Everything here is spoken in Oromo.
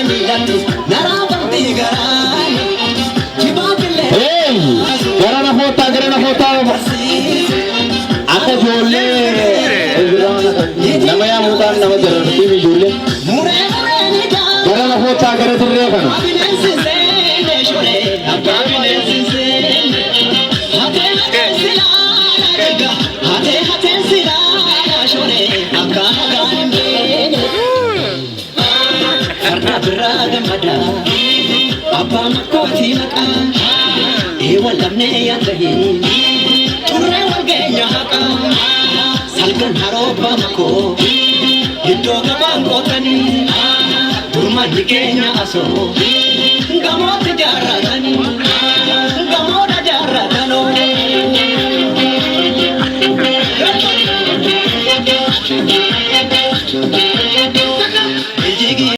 Miilatti naraafamti garaan jibaa billee. Hey! Gara na foottaa, gara na foottaa. Akka ijoollee nama yaamuudhaan nama jarartiif ijoollee. Muree mureen ijaa. Gara na foottaa, gara dirree kana. Bineensi seene shoree abbaa bineensi seene. Hatee hatee silaala jigga, hatee hatee silaala shoree akka hagaan hin beene. Farda biraa gammada abbaa makkootii maqaa eewwan lamnee yaadahee turree wal geenya haqaa salgan haroo abbaa makkoo iddoo gabaan qootanii durmanni keenya asoo gamootti jaarratanii.